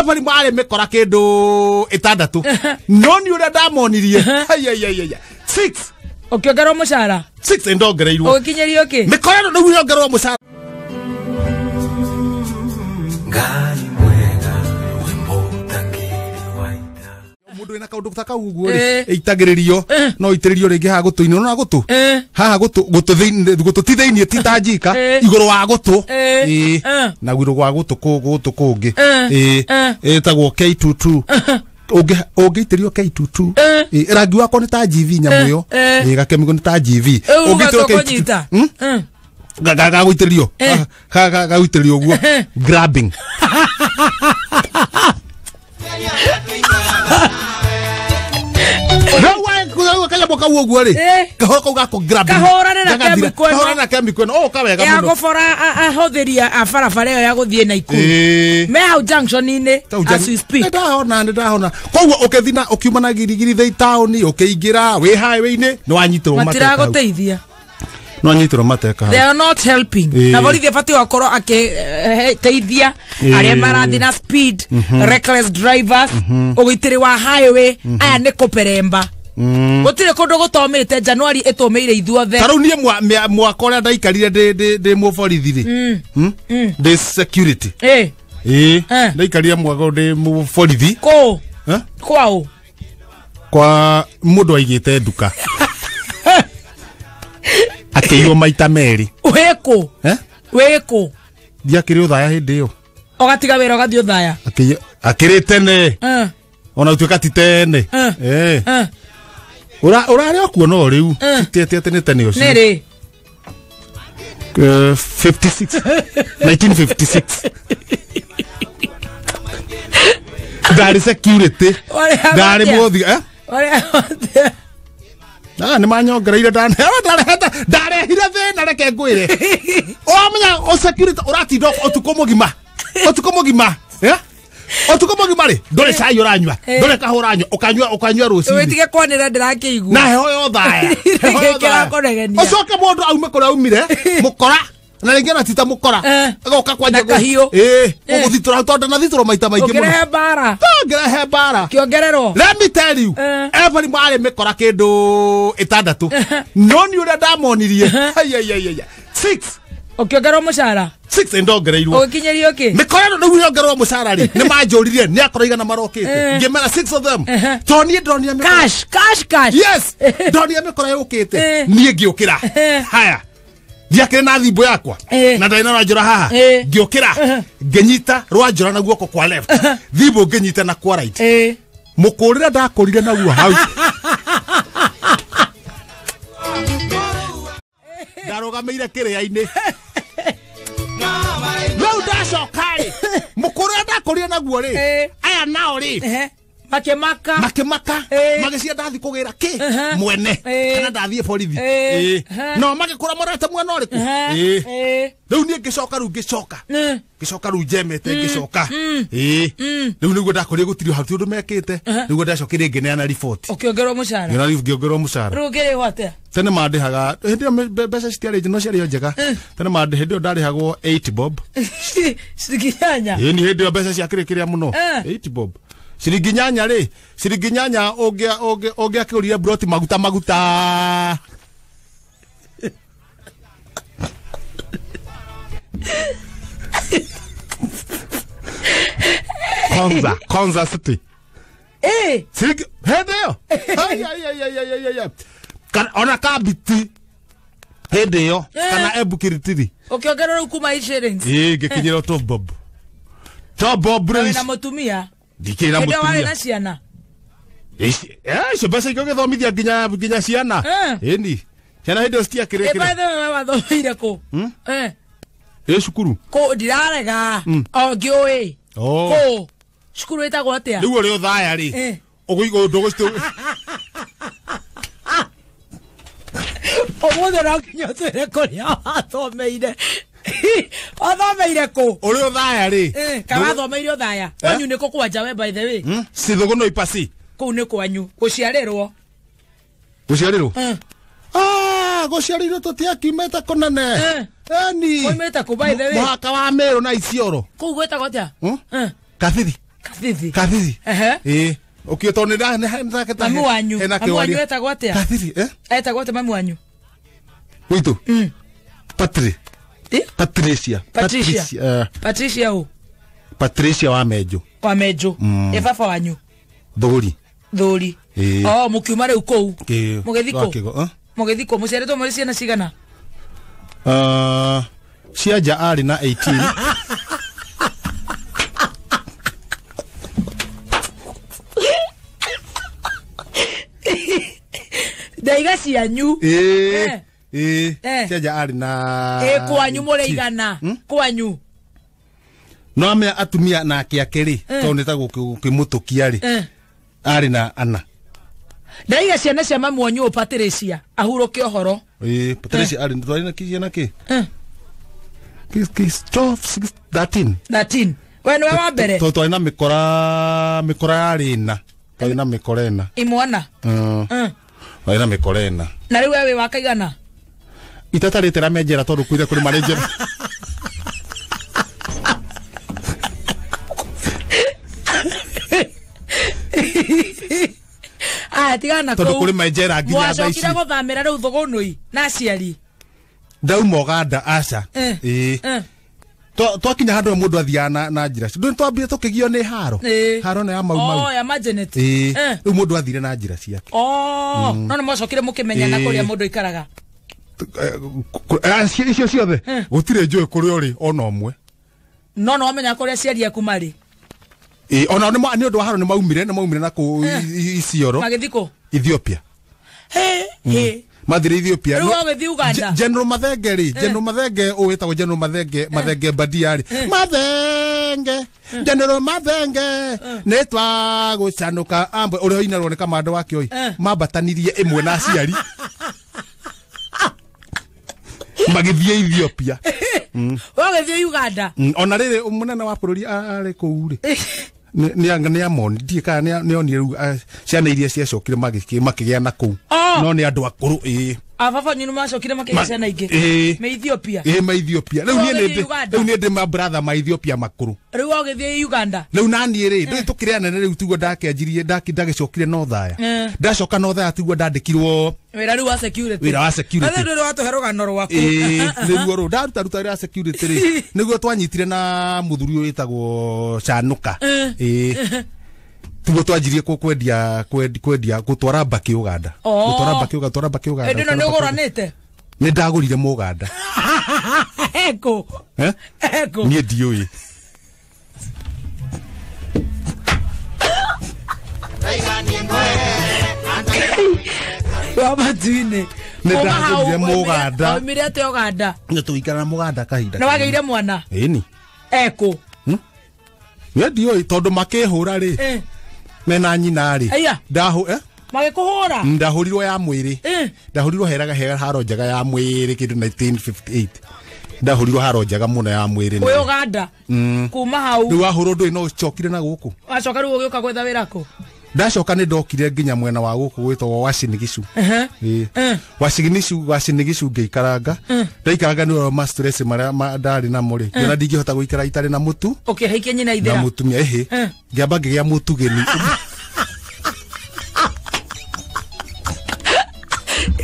Every mare mĩkora kĩndũ ĩtandatũ. No nĩ ũrĩa ndamonirie. Ai ai ai ai. 6. Ũkĩongerwo mũcara. 6 ndongereirwo. Ũgĩkinyĩrio kĩ? Mĩkora ĩno rĩu yongererwo mũcara. Ngai mwega we mũtangĩri wa ita. Mundu wina kaundu ta kau uguo ri itagiririo no itiririo ringi haha gutu-ini no gutu haha gutu gutu thiini gutu ti thiini ti ta njika iguru wa gutu na iguru wa gutu gutu kungi itagwo K22 ungiitirio K22 rangi wakwa ni ta GV nyamu iyo gakemigo ni ta GV ungitirio K22 gagwitirio gagwitirio uguo grabbing. Kahorane na kemiko ĩno ya gũbora ahũthĩri a barabara ĩyo ya gũthiĩ Naikuru me hau junction-inĩ as we speak. Ndahona koguo ũkĩthiĩ na ũkiuma na girigiri thĩ taũni ũkĩingĩra wĩ highway-inĩ nĩ wanyitĩrwo mateka matiragũteithia no nyitĩrwo mateka. They are not helping. Na borithi abatiĩ gũkorwo akĩteithia arĩa marathiĩ na speed, reckless drivers, ũgitĩri wa highway aya nĩ kũperemba. Gũtirĩ kũndũ gũtomĩte January ĩtũmĩire ithuothe. Ta rĩu niĩ mwaka ũrĩa ndaikarire ndĩ mũborithi rĩ, ndĩ security. Ndaikarire mwaka ndĩ mũborithi. Kũ? Kwaũ? Kwa mũndũ aigĩte nduka. Akĩiywo maita merĩ. Wĩkũ? Wĩkũ? Ndiakĩrĩ ũthaya hĩndĩ ĩyo. Ũgatiga wĩra ũgathiĩ ũthaya? Akĩrĩ tene. Ona gũtuĩka ti tene. Ũrarĩ o kuo no rĩu. Ti tene tene ũcio. Nĩ rĩ? 56. 1956. Ndarĩ security. Ndarĩ mũthi. Ah, nĩ manyongereire ndarehire thĩna reke ngwĩre. Ũramenya o security ũratinda ũtukũ mũgima. Ũtukũ mũgima. Ũtukũ mũgima rĩ, ndũrĩ cai ũranyua, ndũrĩ kahũa ũranyua, ũkanyua ũkanyua rũcinĩ. Wĩtige kwanĩra ndĩrakĩigua. Na heho yothaya. Heho yothaya. Ũcoke mũndũ aume kũrĩa aumire, mũkora. Na rĩngĩ ona ti ta mũkora. Agoka kwanja kahiũ. Gũgũthitũra tondũ ndathitũrwo maita maingĩ mũno. Ũkĩrehe mbara. Ngĩrehe mbara. Kĩongererwo. Let me tell you. Every mare mĩkora kĩndũ ĩtandatũ. No nĩ ũrĩa ndamonirie. Ai ai ai ai. 6. Ũkĩongererwo mũcara. 6 ndongereirwo. Ũgĩkinyĩrio kĩ? Mĩkora ĩno rĩu yongererwo mũcara rĩ, nĩ manjũririe nĩ akora igana marokĩte. Ngĩmera 6 of them. Tondũ niĩ ndonire mĩkora. Cash, cash, cash. Yes. Ndonire mĩkora yũkĩte. Niĩ ngĩũkĩra. Haya. Ndiakĩrĩ na thimbo yakwa na ndarĩ na rwanjũra haha ngĩũkĩra ngĩnyita rwanjũra na guoko kwa left thimbo ngĩnyita na kwa right mũkũrĩre ndakũrire naguo hau ndarũgamĩire kĩrĩa-inĩ rĩu ndacoka rĩ mũkũrĩre ndakũrire naguo rĩ aya nao rĩ makĩmaka makĩmaka magĩcia ndathi kũgĩra kĩ mwene kana ndathiĩ borithi no magĩkũra morete mwena ũrĩkũ rĩu niĩ ngĩcoka rĩu ngĩcoka ngĩcoka rĩu njemete ngĩcoka rĩu nĩguo ndakũrire gũtirĩ hau ti ũndũ mekĩte nĩguo ndacokire ngĩneana riboti ũkĩongerwo mũcara ngĩongerwo mũcara rĩu ũkĩrĩhwo atĩa tene mandĩhaga hĩndĩ ĩyo mbeca citiarĩ no ciarĩ o njega tene mandĩ hĩndĩ ĩyo ndarĩhagwo 8 bob ciringi nyanya ĩni hĩndĩ ĩyo mbeca ciakĩrĩ kĩrĩa mũno 8 bob ciringi nyanya rĩ ciringi nyanya ũngĩakĩgũrire broti maguta maguta Konza Konza City ciringi hĩndĩ ĩyo ona kabiti hĩndĩ ĩyo kana Embu Kiritiri ũkĩongererwo rĩu kuma insurance ngĩkinyĩrwo 12 bob 12 bob rĩu na mũtumia ndikĩrĩ na mũtumia warĩ na ciana icio mbeca ingĩ ũgĩthomithia nginya ciana ĩni ciana hĩndĩ ĩyo citiakĩrĩ kĩrĩ by the way wathomeire kũ ĩ cukuru kũ ndirarega o ngĩũĩ kũ cukuru ĩtagwo atĩa rĩu ũrĩ ũthaya rĩ ũgũigũ ũmũthĩ no nginya ũtwĩre kũrĩa wathomeire wathomeire kũ ũrĩ ũthaya rĩ kana wathomeire ũthaya kwanyu nĩ kũ kwanja we by the way Cithũgũnũ ipasi kũu nĩ kwanyu gũciarĩrwo gũciarĩrwo gũciarĩrwo tũtiakiumĩte kũnene eni Oimĩte kũ by the way mũhaka wa Meru na Isiolo kũu gwĩtagwo atĩa Kathiri Kathithi. Kathithi. Ehe. Ĩĩ. Ũkĩo tondũ nĩ ndaketa. Mamu wanyu. Mamu wanyu etagwo atĩa? Kathithi, eh? Etagwo atĩa mamu wanyu? Witũ. Patri. Patricia. Patricia. Patricia u? Patricia wa Menjo. Wa Menjo. Ĩ baba wanyu? Thũri. Thũri. Oh, mũkiuma rĩu kũu. Mũgĩthiĩ kũ? Mũgĩthiĩ kũ? Mũciarĩtwo mũrĩ ciana cigana? Cianja arĩ na 18. Ndaiga cianyu. Ĩĩ. Cianja arĩ na ĩ kwanyu mũrĩ igana. Kwanyu. No amea atumia nake ake rĩ, tondũ nĩ ta gũkĩmũtũkia rĩ. Arĩ na ana. Ndaiga ciana cia mamu wanyu Patricia ahurũke ũhoro. Ĩĩ, Patricia arĩ twarĩ na ciana kĩ? 12, 6, 13. 13. We nĩwe wa mbere? Tondũ twarĩ na mĩkora yarĩ ĩna. Twarĩ na mĩkora ĩna. Imwana? Twarĩ na mĩkora ĩna. Na rĩu we wĩ wa kaigana? Itatarĩte ra menjera tondũ kuire kũrĩ marĩ njera. Ah, tigana kũu. Tondũ kũrĩ menjera nginya thaa ici. Mwacokire gũthamĩra rĩu Thũgũnũi na aciari? Ndauma Ũganda aca. Ĩĩ. Twakinya handũ mũndũ athiaga na njĩra. Ndũ twambire tũkĩgio nĩ haro. Haro nĩ ya Mau Mau. Oh, ya Majanet. Ĩĩ. Rĩu mũndũ athire na njĩra ciake. Oh, no nĩ mwacokire mũkĩmenyana kũrĩa mũndũ aikaraga. Icio ciothe gũtirĩ njũĩ kũrĩa ũrĩ ona ũmwe. No no wamenya kũrĩa aciari aku marĩ. Ĩĩ, ona nĩ ũndũ wa haro nĩ maumire na kũu Isiolo. Magĩthiĩ kũ? Ethiopia. He. Mathire Ethiopia. Rĩu ũgĩthiĩ Uganda. General Mathenge rĩ, General Mathenge ũwĩtagwo General Mathenge, Mathenge Badia rĩ. Mathenge, General Mathenge, nĩ twagũcanũka ambwe ũrĩa ũinarwo nĩ kamando wa Kĩoi. Mambatanirie ĩmwe na aciari. Magĩthiĩ Ethiopia. Ũgĩthiĩ Uganda. Ona rĩrĩ mũnene wa bũrũri arĩ kũu rĩ. Nĩ amoni ndiĩ kana nĩ onire rĩu ciana iria ciacokire makĩgĩa na kũu. No nĩ andũ akũrũ ĩĩ. Ababa wanyu nĩ macokire makĩgĩa ciana ingĩ. Me Ethiopia. Ĩĩ me Ethiopia. Rĩu niĩ ndĩ ma brother ma Ethiopia makũrũ. Rĩu ũgĩthiĩ Uganda. Rĩu naniĩ rĩ, ndũĩ tũkĩrĩ anene rĩu tiguo ndakĩanjirie ndagĩcokire North Aya. Ndacoka North Aya tiguo ndandĩkirwo wĩra rĩu wa security. Wĩra wa security. Rĩu rĩu watũhe rũgano rwaku. Ĩĩ, nĩguo rũu ndaruta ruta wĩra wa security rĩ, nĩguo twanyitire na mũthuri ũyũ wĩtagwo Chanuka. Ĩĩ. Tiguo twanjirie kwendia gũtwara mbakĩ Uganda. Gũtwara mbakĩ Uganda, gũtwara mbakĩ Uganda. Ĩndĩ ĩno nĩ ũgũranĩte? Nĩ ndagũrire Mũganda. Eko. Eko. Niĩ ndiũĩ. Wamatuinĩ. Nĩ ndagũrire Mũganda. Waumire atĩa Ũganda? Nĩ tũikara Mũganda kahinda. Nĩ wagĩire mwana? Ĩni. Eko. Niĩ ndiũĩ tondũ makĩhũra rĩ. Mena nyina rĩ. Magĩkũhũra? Ndahũrirwo ya mwĩrĩ. Ndahũrirwo heraga haro njega ya mwĩrĩ kĩndũ 1958. Ndahũrirwo haro njega mũno ya mwĩrĩ. Kwĩ Ũganda? Kuma hau. Rĩu wahũrwo ndũĩ no ũcokire na gũkũ. Wacoka rĩu ũgĩũka gwetha wĩra kũ? Ndacoka nĩ ndokire nginya mwena wa gũkũ gwĩtagwo Uasin Gishu. Ĩĩ. Uasin Gishu ngĩikaranga. Ndaikaranga nĩ ũrĩa ma stress marĩa ndarĩ namo rĩ. Ngĩona ndingĩhota gũikara itarĩ na mũtu. Ũkĩhaikia nyina ithera. Na mũtumia ĩhĩ. Ngĩamba ngĩgĩa mũtugĩni.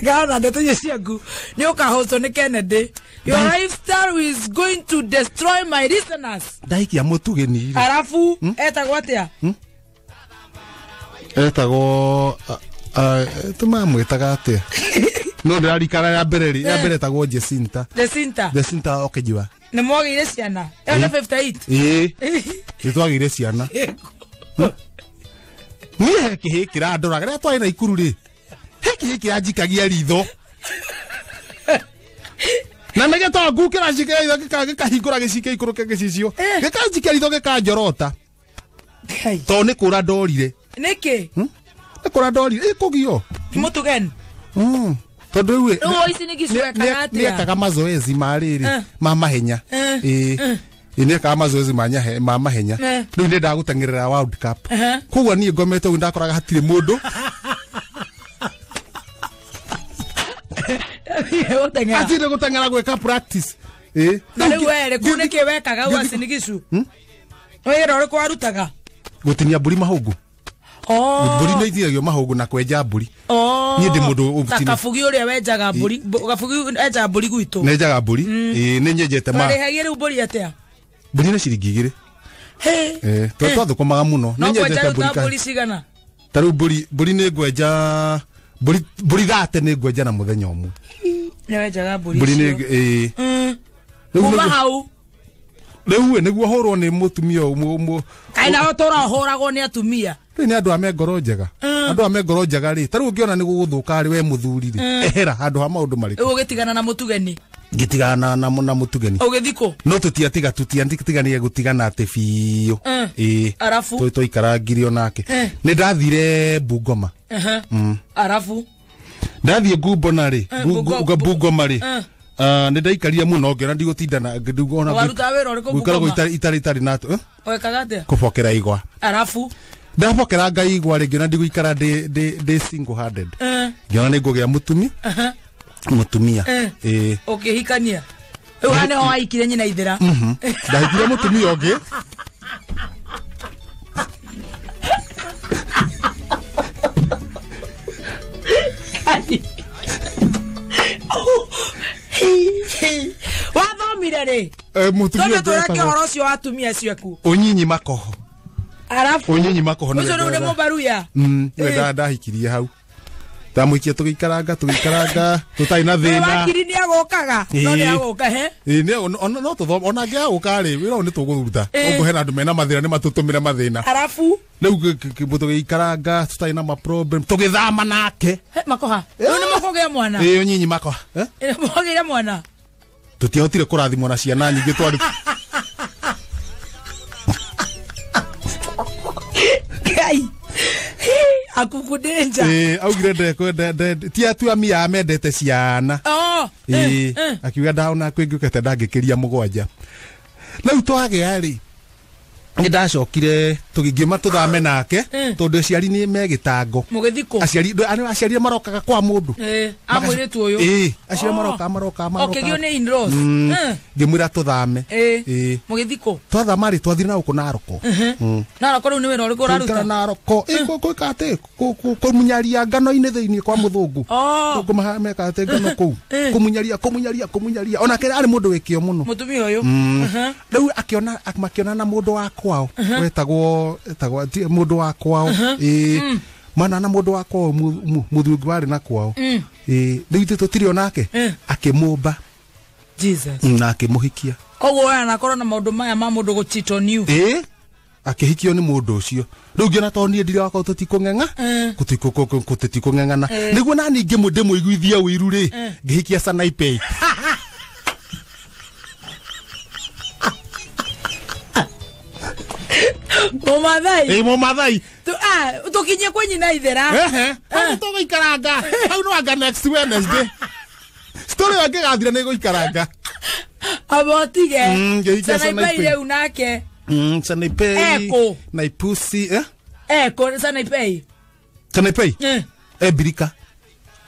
Ngana ndeto icio ciaku nĩ ũkahũcwo nĩ Kennedy. Your lifestyle is going to destroy my listeners. Ndaikia mũtugĩni. Arafu etagwo atĩa? Etagwo tũmamwĩtaga atĩa? No ndĩrarikana ya mbere rĩ, ya mbere etagwo Jacinta. Jacinta. Jacinta Okejiwa. Nĩ mwagĩire ciana? Ĩyo nĩ 58. Ĩĩ. Nĩ twagĩire ciana. Niĩ he kĩhĩ kĩrandoraga rĩrĩa twarĩ Naikuru rĩ. He kĩhĩ kĩranjikagia ritho. Na nĩ gĩtongu kĩranjikia ritho gĩkahingũra gĩcikia ikũrũke gĩcicio. Gĩkanjikia ritho gĩkanjorota. Tondũ nĩ kũra ndorire. Nĩkĩ? Nĩ kũra ndorire, ĩkũgio. Mũtugeni. Tondũ rĩu Rĩu ici nĩ gĩcuekaga atĩa? Nĩekaga mazoezi ma rĩrĩ ma mahenya. Ĩĩ. Nĩekaga mazoezi ma mahenya. Rĩu nĩendaga gũteng'erera World Cup. Koguo niĩ ngomete ũguo ndakoraga hatirĩ mũndũ. Hatirĩ gũteng'era gwĩka practice. Ĩĩ. Na rĩu we rĩ, kũu nĩkĩ wekaga Uasin Gishu? Wĩra ũrĩkũ warutaga? Gũtinia mbũri mahũngũ. Mbũri nĩ itinagio mahũngũ na kwenja mbũri. Niĩ ndĩ mũndũ ta kabugi ũrĩa wenjaga mbũri, kabugi enjaga mbũri gwitũ. Nenjaga mbũri. Ĩĩ nĩ nyenjete ma. Warĩhagia rĩu mbũri atĩa? Mbũri nĩ ciringi 2. Twathũkũmaga mũno. Nĩ nyenjete mbũri cigana? Ta rĩu mbũri nĩ ngwenja mbũri 30 nĩ ngwenja na mũthenya ũmwe. Nĩ wenjaga mbũri icio. Mbũri nĩ ĩĩ. Kuma hau rĩu nĩguo hũrwo nĩ mũtumia ũmwe. Kaĩ nao tũrahũragwo nĩ atumia? Rĩu nĩ andũ a me ngoro njega. Andũ a me ngoro njega rĩ, ta rĩu ũngĩona nĩ gũgũthũka rĩ, we mũthuri rĩ, ehera handũ ha maũndũ marĩkũ. Rĩu ũgĩtigana na mũtugeni? Ngĩtigana na mũtugeni. Ũgĩthiĩ kũ? No tũtiatiganire gũtigana atĩ biũ. Ĩĩ. Arabu? Tũikarangirio nake. Nĩ ndathire Bungoma. Arabu? Ndathiĩ Ngumbona rĩ, Bungoma rĩ. Nĩ ndaikarire mũno ngĩona ndigũtinda na ona warutaga wĩra ũrĩkũ Bungoma? Gũikaragwo itarĩ na wekaga atĩa? Kũbokera igwa. Arabu? Ndabokera ngai igwa rĩ, ngĩona ndigũikara ndĩ single handed. Ngĩona nĩ ngũgĩa mũtumia. Ĩĩ. Ũkĩhikania? Rĩu haha nĩho waikire nyina ithĩra. Ndahikire mũtumia ũngĩ. Wathomire rĩ? Mũtumia tondũ tũreke ũhoro ũcio wa atumia acio aku. Ũnyinyi makoho. Arabu? Ũnyinyi makoho nĩwe. Ũcio rĩu nĩ mũbaruya? Nĩwe ndahikirie hau. Ndamũikia tũgĩikaranga tũtarĩ na thĩna. Wakiri nĩ agũkaga? No nĩ agũka he? Ĩĩ no tũthome ona angĩagũka rĩ, wĩra ũyũ nĩ tũgũruta. Ũguo hena andũ mena mathĩna nĩ matũtũmĩre mathĩna. Arabu? Rĩu tũgĩikaranga tũtarĩ na ma problem tũgĩthama nake. He makoha. Rĩu nĩ mũkũgĩa mwana? Ĩĩ ũnyinyi makoha. Mũkũgĩa mwana? Tũtiahotire kũrathimwo na ciana nyingĩ twarĩ. Ngai. Akukundenja. Augire ti atumia mendete ciana. Akiuga ndaona kwĩngĩũkĩte ndangĩkĩria 7. Rĩu twagĩa rĩ, nĩ ndacokire tũgĩngiuma tũthame nake tondũ aciari nĩ megĩtango. Mũgĩthiĩ kũ? Aciari marokaga kwa mũndũ. A mũirĩtu ũyũ. Aciari maroka. Ũkĩgio nĩ in-laws. Ngĩmwĩra tũthame. Mũgĩthiĩ kũ? Twathama rĩ, twathire na gũkũ Naroko. Naroko rĩu nĩ wĩra ũrĩkũ ũraruta? Tũikara Naroko. Gwĩka atĩ kũmunyaria ngano-inĩ thĩinĩ kwa mũthũngũ. Kũmaha meka atĩ ngano kũu. Kũmunyaria. Onake arĩ mũndũ wĩ kĩo mũno. Mũtumia ũyũ. Rĩu akĩona makĩona na mũndũ wa kwao wetagwo mũndũ wa kwao. Mana na mũndũ wa kwao mũthuri warĩ na kwao. Rĩu ithuĩ tũtirĩ onake akĩmũmba. Jesus. Na akĩmũhikia. Koguo we anakorwo na maũndũ maya ma mũndũ gũ cheat on you. Akĩhikio nĩ mũndũ ũcio. Rĩu ngĩona tondũ niĩ ndirĩ wakwa tũtikũng'eng'a tũtikũng'eng'ana. Nĩguo nani ndĩmũiguithie ũiru rĩ, ngĩhikia Sanaipei. Mũmathai. Mũmathai. Tũkinyie kwĩ nyina ithera. Hau tũgũikaranga. Hau no anga next Wednesday. Story ĩyo ĩngĩgathira nĩ ĩgũikaranga. Amba ũtige. Sanaipei rĩu nake. Sanaipei. Eko. Naipusi. Eko Sanaipei. Sanaipei? Birika.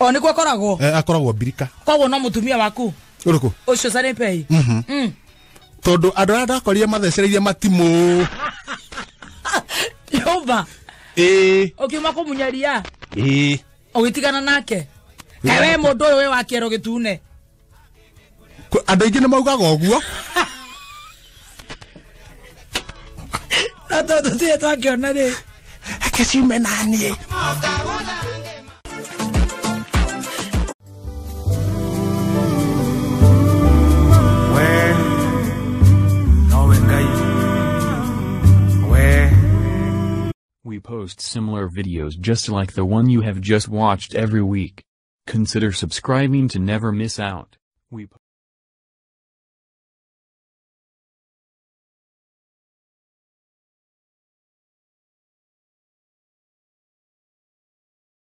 O nĩkuo akoragwo? Akoragwo Birika. Koguo no mũtumia waku? Ũrĩkũ? Ũcio Sanaipei. Tondũ andũ arĩa ndakorire mathecereirie matimũ. Jehova. Ũkiuma kũmunyaria? Ũgĩtigana nake? Kaĩ we mũndũ ũyũ wĩ wa kĩero gĩtune? Andũ aingĩ nĩ maugaga ũguo. No tondũ tũtirĩ twakĩona rĩ. Reke ciume na niĩ. We post similar videos just like the one you have just watched every week. Consider subscribing to never miss out. We